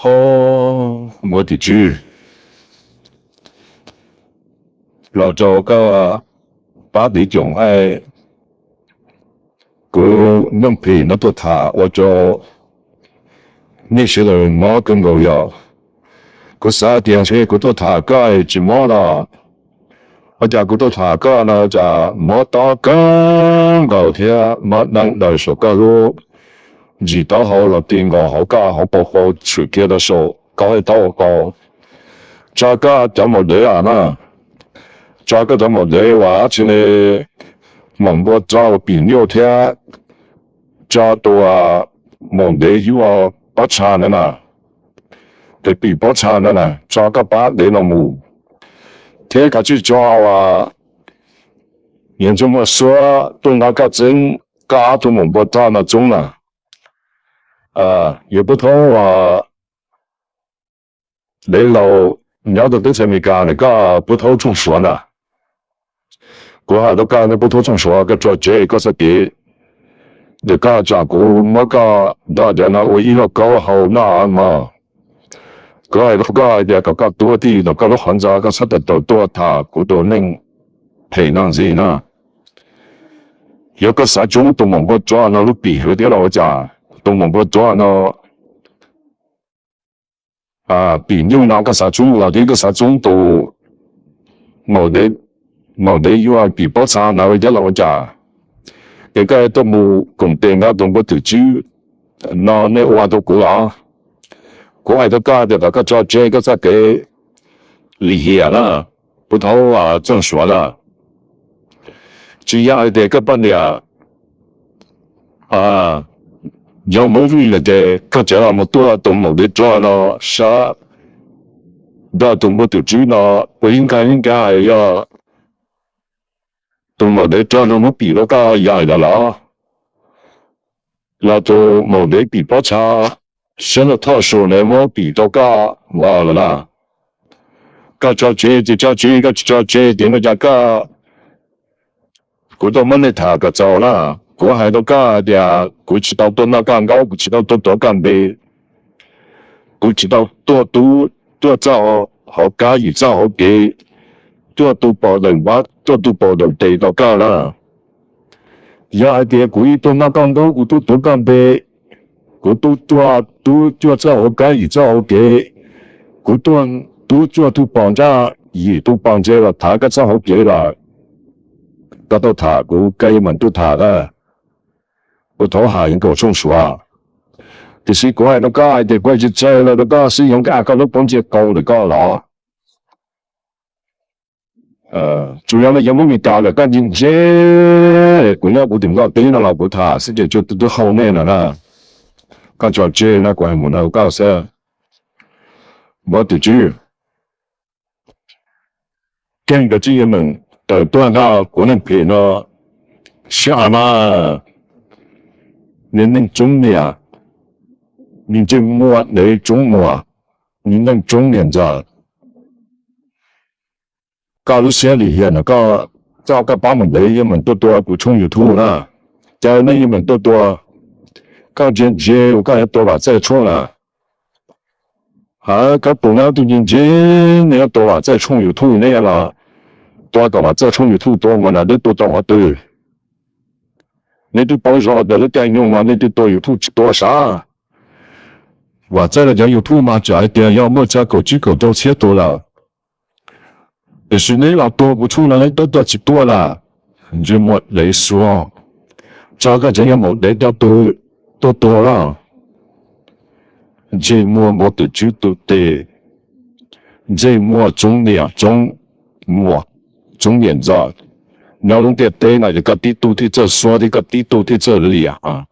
Ob, muab tim tswv los rau koj pab tiv coom hais, kuv Neej Phim no tuaj tham ua rau nej sawv daws mob kawg nkaus yog. Kuv xav tias ntshe kuv tuaj tham koj tsis mob los, ua cas kuv tuaj tham koj no cas mob tob kawg nkaus thiab mob deev daws saum koj lub ntsis taub hau los ti nkaus hauv koj hauv paus paus tshwm kiag rau saum koj taub hau. Tso koj cov maum dev as na, tso koj cov maum dev uas dab tsi ne, maum npua tso uas pim nyuj thiab tso tus maum dev yuav pob txha ntawd na, tus pim pob txha ntawd na, tso koj pab dev no mus. Thiab kav tsij tso uas Yawg Ntsuag Muaj Suab tuaj nqa koj txeeb koj ob tug maum npua tso no txoob na. Yawg Pub Thaub uas dev laus nyob rau teb chaws Amelikas ntawm koj Pub Thaub Tshooj Suav ntag. Kuv hais rau koj, Pub Thaub Tshooj Suav, koj tso tseg koj txoj kev ntawm koj tsam kuv muab koj nrog cov no ua ib lauj kaub hau noj mog. Kuv hais rau koj hais tias kom koj tuav tim ntawm koj lub qhov ntxa koj txhob tawm tawm tuaj tham kuv tus neej phem no ntxiv na. Yog koj xav tsoob tus maum npua tso no lub pim hwv thiab los ua cas, tus maum npua tso no pim nyuj no koj xav tsoob los thiab koj xav tsoob tus maum dev yuav pim pob txha ntawd thiab los ua cas, ces koj tuaj mus koom tes nrog tus npua tim tswv no nej ua rau kuv los? Kuv hais rau koj tias kom koj tso tseg koj txoj kev lim hiam na, Pub Thaub Tshooj Suav na. Tsis yog hais tias koj poj niam yog Hmoob Vij lawm ces koj tseem los mus tuaj tus maum dev rog no sab, nrog tus npua tim tswv no ua ib nkag ib nkag hais yog tus maum dev rog no muab pim rau koj yog lawm los? Los tus maum dev pim pob txha sab no thoj su ne muab pim rau koj los lawm na? Koj tso tseg ces tso tseg, koj tsis tso tseg ces no cas koj, kuv tuaj muab nej tham kom txaus na. Kuv hais rau koj tias kuv tsis tau tuaj noj koj nkaub, kuv tsis tau tuaj tuav koj npe, kuv tsis tau tuaj tub tuaj txoj hauv kab yim txoj hauv kev, tuaj tu pom dawm vab tuaj tu pom dawm tes rau koj na. Yog hais tias kuv ib tuaj noj koj nkaub, kuv tuaj tuav koj npe, kuv tuaj tuaj tub cuaj txoj hauv kab yim txoj hauv kev, kuv tuaj tub cuaj tug pos ntsaj yim tug pos ntse los thav koj txoj hauv kev lawm, koj tuaj tham kuv, koj yeej meem tuaj tham na. Kuv thov hais yeej kaum tshooj suav, tiam sis kuv hais rau koj hais tias kuv tsis txawj los rau koj xwb, yoov kaj koj lub pob ntseg qau ntawm koj los. Tsuas yog nej cov Hmoob Meskas lawm koj ntse ntse, kuv nyob kuv tim Nkoj Teb no los kuv tham xwb ces tsuas twb hau nej no na. Koj tso tseg no kuv hais mus no koj xwb. Npawg tim tswv, keej kawg tsis yeej meem tawm tuaj nrog kuv neej phem no sib hais mas, niag neej tsoov niam, niag ntsej muag dev tsoov muag, niag neej tsoov niam ntxawm. Koj lub siab lim hiam no koj, koj pab mus ntev yeej meem tuaj tua kuv tshooj YouTube na, cas nej yeej meem tuaj tua, koj ntse ntse uas koj yuav tua Vam Txaij tshooj na. Hais koj tus nab tug ntse ntse, nej yuav tua Vam Txaij tshooj YouTube nej los tua kom Vam Txaij tshooj YouTube tua mas na, nej tua tau qhov twg? Nej twb paub zoo tias lub caij nyoog no nej twb tua YouTube tsis tua sav. Vam Txaij los cov YouTube mas tsam hais tias yog muaj txog kaum tsib kaum rau txhiab tus lawm, tiam sis neb los tua kuv tshooj no neb twb tua tsis tua lawm. Ntsej muag dev suav, tso koj tseem yuav mus dev coj tus tuaj tua lawm. Ntsej muag npawg tim tswv tus tes, ntsej muag tsoov niam tsoov muag, tsoov niam ntxawm, nyob lub ntiaj teb no ces koj tib tug thiaj txawj suab thiab koj tib tug thiaj txawj liam.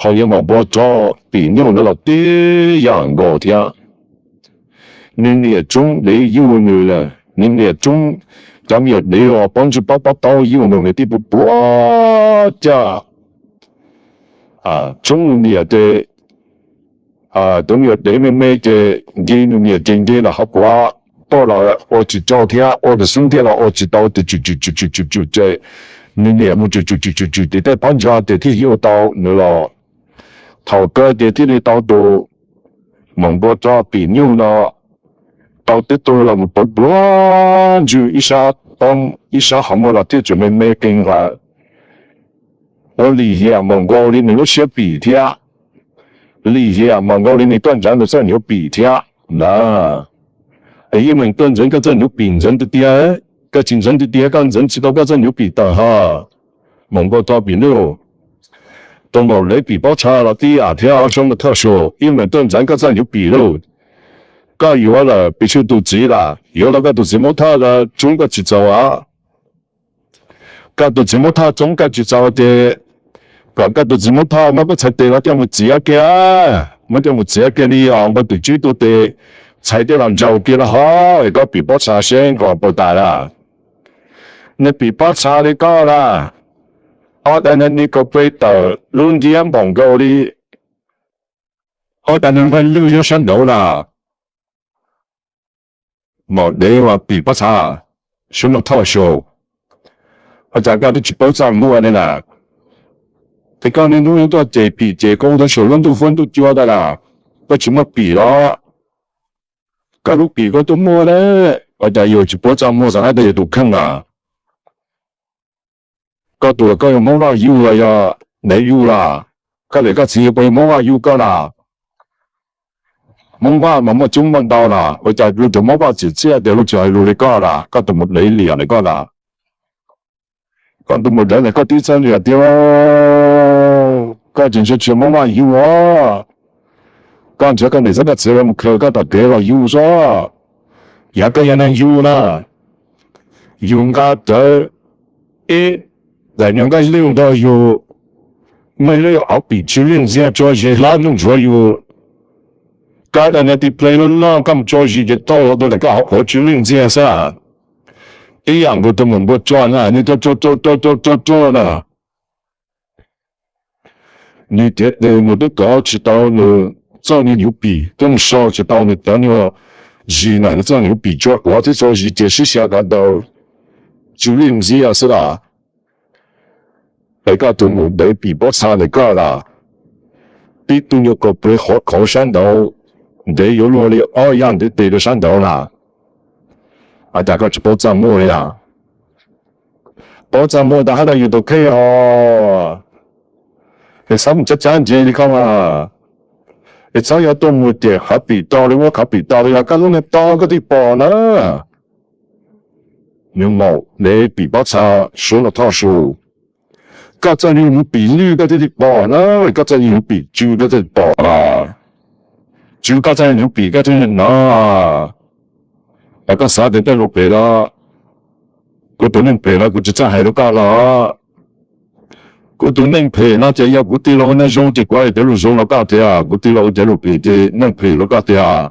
Ho yog maum npua tso pim nyuj ntawd los tib yam nkaus thiab. Nws niam tsoov dev yuj nws lawm, nws niam tsoov, cov me nyuam dev uas paub ntsis paub paub taub yuj nws, nws tib puas puas caj tsoov nws niam ces, cov me nyuam dev me me ces nce nws niam ces nce los hauv kuav, tuaj los ua tsis tau thiab ua tus xub ntiag los ua tsis tau ces tsum tsum tsum tsum tsum tsum ces nws niam mus tsum tsum tsum tsum tsum ces tej pob ntsa ces thiaj yuj tau nws los. Thaum kawg ces thiaj li tau tus Maum Npua Roj Pim Nyuj no tau tib tug los mus pov pluag ntsws ib sab toob ib sab qhov muag los thiaj tseem me me qees lawm. Ua lim hiam npaum nkaus li nws lub siab pim thiab, lim hiam npaum nkaus li nws tuaj ntseev nws txoj hnyuv pim thiab na. Yeej meem tuaj ntseev koj txoj hnyuv pim ntseev tiag tiag, koj tsis ntseev tiag tiag koj ntseev tsis tau koj txoj hnyuv pim tawm hos. Maum Npua Roj Pim Nyuj, tus maum dev pim pob txha los tib yam thiab, Soob Los Thoj Su, yeej meem tuaj ntseev koj txoj hnyuv pim lauj. Koj yuav lawm pim tshwj tus txiv lawm, yuav los koj tus txiv muab thaj txoob koj tsis txaus a. Koj tus txiv muab thaj txoob koj tsis txaus ces kom koj tus txiv muab thaj muab koj txhais tes los coj mus txiav kiag, muab coj mus txiav kiag li os, npau twm tswb tuaj tes txhais tej los ntsaus kiag los hos, koj pim pob txha seb nkaus puas tas lawm. Nws pim pob txha li koj lawm, ob tag nrho ni kaus pes tawm lub ntiab npaum nkaus li, ob tag nrho nqaij lwj nyob sab nraud lawm. Maum dev uas pim pob txha, Soob Los Thoj Su, ua cas koj twb tsis paub txaj muag li na? Ces koj niaj hnub tuaj ces pim ces koj ua tau saum lub ntuj huab ntuj cua tas lawm, koj tsis muaj pim los? Koj lub pim koj twb muaj ne, ua cas yus tsis paub txaj muag xav hais tias yus tus kheej lawm? Koj tus los koj yog Hmoob Vaj yug los yog Dev yug lawm? Koj niam koj txiv puas yog Hmoob Vaj yug koj lawm? Hmoob Vaj mas muaj coob muaj ntau lawm, ua cas luag cov Hmoob Vaj tsim txiaj tias luag tsis hais lus li koj lawm, koj tus mus dev liam li koj lawm? Koj tus mus dev ntawm koj tib txoj liam tiag, koj tseem ntshaw tsis Hmoob Vaj yug os. Koj nrhiav koj niam thiab koj txiv los mus khaws koj tom kev los yug xwb. Yog koj yog neeg yug na, yus nqa rawv ib daim nyuag nqaij liaj nrog yus, muaj ib lub hauv pim tsw liaj ntxiag tso ze hlab ntuj ntsuav yus. Koj dag niag tib ple loj loj koj mus tso zis ces tau los tus ntawm koj hauv qhuav tsw liaj ntxiag xwb. Ib yam nkaus tus maum npua tsua na, nws tuaj tuaj tuaj tuaj tuaj tuaj na, nws tiav tes mus twb kov tsis tau nws txoj niag hnyuv pim, twb mus so tsis tau nws cov niag zis na, nws txoj hnyuv pim tsua quav twb tso zis ces sib xyaw kav ntawd tsw liaj ntxiag xwb lawm. Es koj tus mus dev pim pob txha ntawm koj lawm, tib tug nyuag kaus pes qhuav qhauv sab nraud, ntev yuav luag li ob yaj ntev tes rau sab nraud lawm. Ua cas koj tsis paub txaj muag li lawm? Paub txaj muag tas hab rau yus tus kheej os. Es txhob mus cab cab ntse li koj mas. Es txhob yuav tuaj mus cem qhov pim tau li muab qhov pim tau li, yog koj lub niag to koj thiaj pom na. Nws maum dev pim pob txha, Soob Los Thoj Su, koj txoj niag hnyuv pim lwj koj thiaj li pom na, koj txoj niag hnyuv pim tsw koj thiaj li pom na. Tsw koj txoj niag hnyuv pim koj thiaj li hnov. Koj xav tias tej lus phem los, kuv tus neeg phem los kuv tsis txawj hais rau koj los? Kuv tus neeg phem no ces yog kuv tij laug ua neeg zoo ces kuv hais cov lus zoo rau koj tiag, kuv tij laug ua cov lus phem ces neeg phem rau koj tiag.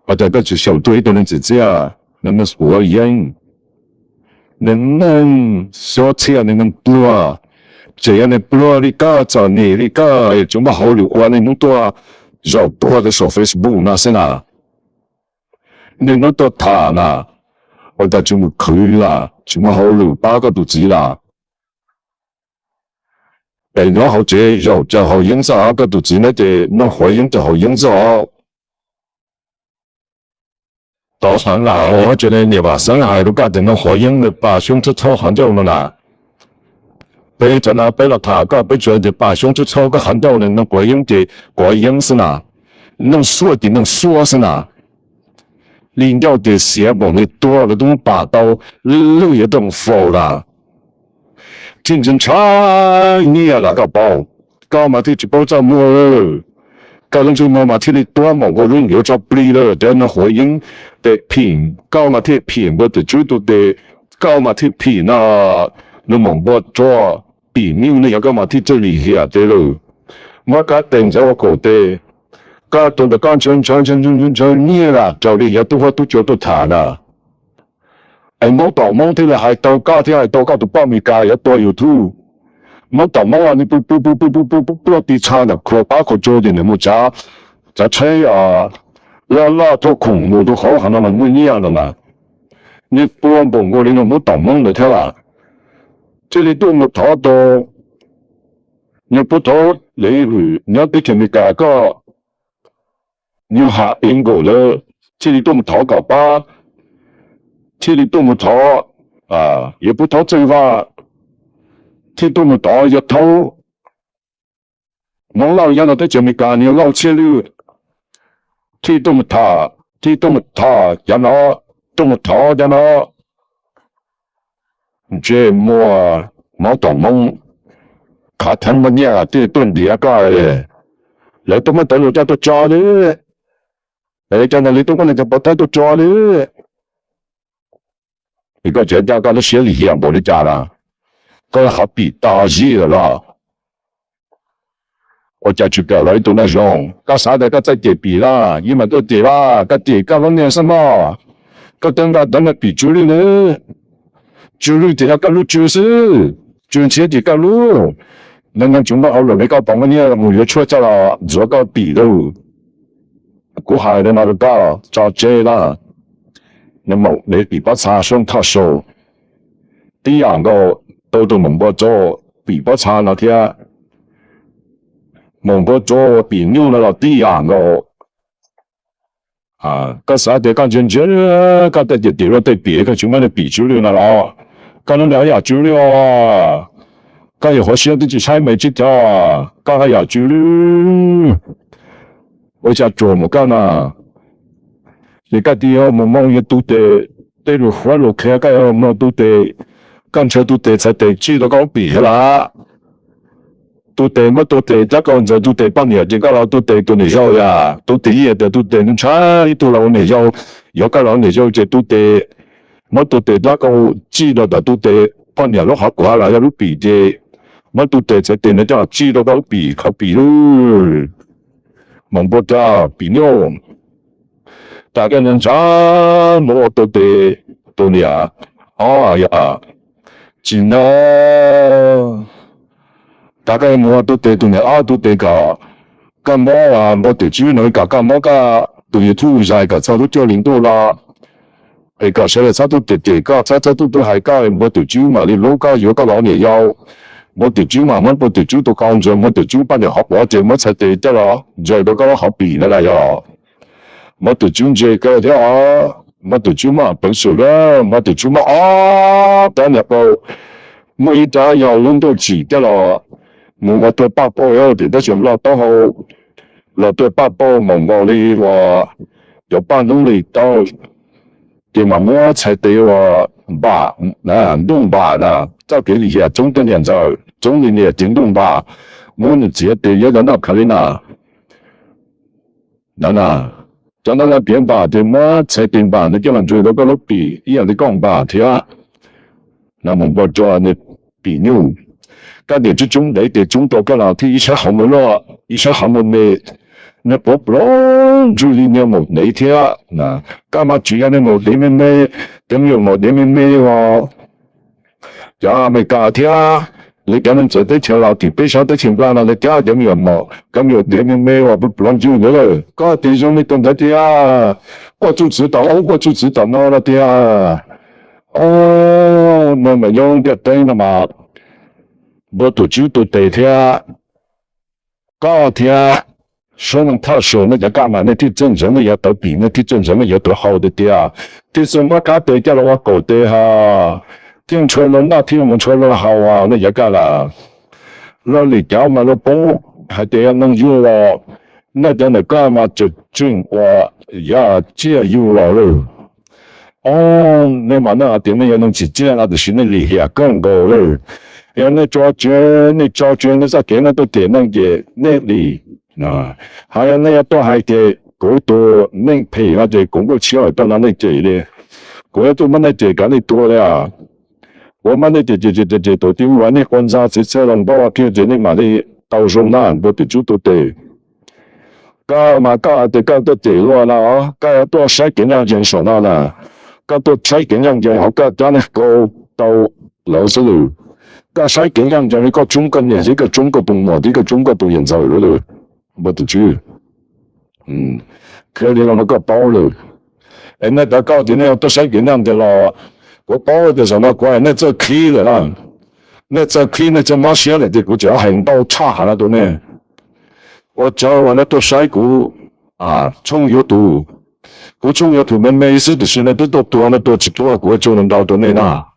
Ua cas koj tsis xyaum tuaj ib tug neeg tsim txiaj, neeg xuav yeeb, neeg xuav txhiaj, neeg pluag, tseem yog neeg pluag li koj, txom nyem li koj, tsis muaj hauj lwm ua, niaj hnub tuaj zaum tuag rau saum Facebook no xwb na, niaj hnub tuaj tham na, ua cas tsis mus khwv lawm, tsis muaj hauj lwm pab koj tus txiv lawm? Es nyob hauv tsev zaum raws haus yeeb xwb os, koj tus txiv neb ces noj quav yeeb raws haus yeeb xwb os. Tau heev lawm, tsis li niam Vam Xeeb hais rau koj tias noj quav yeeb nws pam xyoob txhob txhob qhov ncauj no na. Peb cov no peb los tham koj peb tsuas tias pam xyoob txhob txhob koj qhov ncauj, nws noj quav yeeb ces quav yeeb xwb na, noj xuaj ces noj xuaj xwb na. Li ncauj ces xiav npaum li tuag los twb pam tau, lwj yuav tau faus lawm. Thiaj ntshai ntshai nyiaj lawm koj paub, koj mas thiaj tsis paub txaj muag. Koj lub ntsej muag mas thiaj li tuab npaum nkaus lub ncuav tso plig lawm, cov noj quav yeeb tes phim, koj mas thiaj phim npua tus tswb tus tes, koj mas thiaj phim no, nws maum npua tsua, phim nyuj ne, yog koj mas thiaj txawj lim hiam tes lawm. Muab kab tes ntxeev ua kaum tes, koj tus ntawm koj ntshaw ntshaw ntshaw ntshaw nyiaj lawm raws li yog tub huab tub cua tuaj tham na. Es Hmoob tom Hmoob thiaj li hais tau koj thiab hais tau koj tus poj Meskas yuav tua YouTube. Hmoob tom Hmoob ni pw pw pw pw pw pw pluaj ti txha ntawm qhua pab qhua tsua ces nws mus tsav, tsav tsheb loj loj tuaj khoom mus rau hauv qhov no mas muaj nyiaj lawm mas. Niag pluag npaum nkaus li no Hmoob tom Hmoob ntawd thiab lawm, thiaj li tuaj mus thov tau. Niag pluag thov leej hwm nyob teb chaws Amelikas koj nyuag ha ib nkaus lawm, thiaj li tuaj mus thov kom pab, thiaj li tuaj mus thov Yawg Pub Thaub Txawj Vaj, thiaj tuaj mus thov Yawg Thaub Hmoob Lauj nyob rau teb chaws Amelikas, Yawg Lauj Txhiaj Lwj, thiaj tuaj mus tham, thiaj tuaj mus tham cov no, tuaj mus thov cov no. Ntsej muag mob tom Hmoob, khav theeb muaj nyiaj thiaj tuaj ntiav koj, lawv tuaj muab tawv los coj tuaj tso li, lawv cov ntawd li tuaj muab cov pov thawj tuaj tso li. Es koj tseem coj koj lub siab lim hiam npaum li cas na? Koj qhov pim tau zib lawm los? Ua cas tsis kawm los ib tug neeg zoo? Koj xav tias koj txawj cem pim los yeej mam tuaj cem los? Koj cem koj lub niag xwb mog. Koj teeb nqa teeb nqa pim Tswv Lwj na, Tswv Lwj ces yog koj lub tswv xwb, tswv ntshiab ces koj lub. Neeg neeg tsis muaj hauj lwm li koj pom muaj nyiaj mus yuav tshuaj coj los ntxuav koj pim lauj. Kuv hais li no rau koj tso tseg lawm. Nws maum dev pim pob txha Soob Thoj Sau, tib yam nkaus tau tus maum npua tsov pim pob txha no thiab. Maum npua tsov pim nyuj no los tib yam nkaus. Koj xav tias koj ntsia ntsia koj tej cem tim luaj tej pim, koj tsis muaj neeg pim Tswv Lwj no los? Koj lub niag haj yam Tswv Lwj os, koj yuav hauv siab twb tsis saib me tsib caug, koj haj yam Tswv Lwj. Ua cas tsuas mus koj na, ces koj tsis yog mus mloog yog tus tes, tej lus qhuab lus qhia koj yuav mus mloog tus tes, koj ntshaw tus tes txhais tes tsij rau koj lub pim thiab lawm. Tus tes muab tus tes cab kaus ntxawm tus tes poj niam ces koj los tus tes tus niam yau yom, tus tes yeej tias tus tes ntshai ib tug los ua niam yau, yog koj los ua niam yau ces tus tes muab tus tes cab kaus tsij rau tom tus tes poj niam lub qhov kuav los yog lub pim ces muab tus tes txhais tes no coj los tsij rau koj lub pim qhov pim lub. Maum npua tsov pim nyuj, tas koj ntshai mus ua tus tes tus niam ob yom, tsis na. Tas koj mus ua tus tes tus niam ob tus tes kom koj mob, npua tim tswb no kom koj mob koj tus YouTube zais kom txog lub cuaj hli ntuj los, es kom sawv daws txhob tuaj cem cem koj, txhob txhob tuaj tuaj hais koj, npua tim tswb mam li hlub koj yuav koj los niam yau. Npua tim tswb mam muab npua tim tswb tus kaus ntsaws, npua tim tswb poj niam qhov quav ces muab txhais tes coj los ntsaws rau koj lub qhov pim ntawd na yog. Npua tim tswb ntse kawg thiab os, npua tim tswb muaj peev xwm lawm, npua tim tswb muaj ob rab niag qau, muaj ib rab yog lub ntuj tsim coj los mus ua tuaj paj pauj tim teb chaws Nplog taub hau, los tuaj paj pauj mus nkaus li uas cov paj hnub li tau, ces mam muab txhais tes uas npam, ntuj npam na, txoj kev lim hiam txoob tej niam ntxawm, txoob li niam txiv ntuj npam, muab nws txiav tes yuav cov noj khav li na. Cov no piav npam ces muab txhais tes npam no coj los ntsaws rau koj lub pim ib yam li koj npam thiab. Npua tsov pim nyuj, koj niam tswb tsoob ntev tes tsoob rau koj los thiaj ib sab qhov muag loj ib sab qhov muag me, niag puav plob ntswg li niag maum dev thiab. Koj mas tsis yog niag maum dev me me, cov me nyuam maum dev me me uas cov Amelikas thiab lawv cov neeg txawv teb chaws los tim peb sab teb chaws Nplog no lawv cov, cov me nyuam maum, cov me nyuam dev me me uas plob ntswg ntawd lawm. Koj tias zoo li tus ntawd tiag, quaj txuj txwv tom ub quaj txuj txwv tom no no tiag. Os, no mas nyob ntiaj teb no mas npua tim tswb tus tes thiab koj thiab Soob Thoj Sau nej cov kab mas nej thiaj txawj ntsoov nej yuav tawv pim, nej thiaj txawj ntsoov nej yuav tawv hau tiag tiag, thiaj txawj muab kab tes coj los ua kaum tes ha, thiaj ntshua luag noj thiaj mus ntshua luag haus nej cov kab lawm. Luag lim cav mas luag poob hais tias yog neeg yug los, nej cov ntawm koj mas tseem tseem uas yog tsiaj yug los lawm. Os, nej mas nej hais tias nej yog neeg tsim txiaj no tiam sis nej lim hiam kawg nkaus lawm. Yog nej tso tseg, nej tso tseg nej txoj kev nej tuaj cem neeg ces nej lim. Ho yog nej yuav tuaj hais tias kuv tus neeg phem no ces kuv kuj tsis yog tuaj nrog nej cem li. Kuv yuav tuaj muab nej cem kom nej tuag li. Kuv muab nej cem cem cem cem cem tus tib ua nej quaj ntxag txiv txhawj los npau kiag ces nej mam li tau zoo na npua tim tswb tus tes. Koj mas koj hais tias koj tuaj cem luag no, koj yuav tuaj saib kev ncaj ncees saum no na. Koj tuaj saib kev ncaj ncees hauv koj cov neeg kaus tau lawv xwb lawm. Koj saib kev ncaj ncees li koj tsoob koj niam thiab koj tsoob koj tus muam thiab koj tsoob koj tus yawm ntxawm lawm. Npua tim tswb, qhia li no rau koj paub lawm. Es nej cov koj tias nej yuav tuaj saib kev ncaj ncees los, kuv paub tias zaum no kuv hais nej txawj khib lawm na. Nej txawj khib nej txawj mob siab lawm ces kuv tseem hais ntau tshaj heev no rau nej. Ua tsaug uas nej tuaj saib kuv tshooj YouTube, kuv tshooj YouTube me me xwb tiam sis nej twb tuaj tua, nej tua tsis tuaj, kuv ua tsaug ntau rau nej na.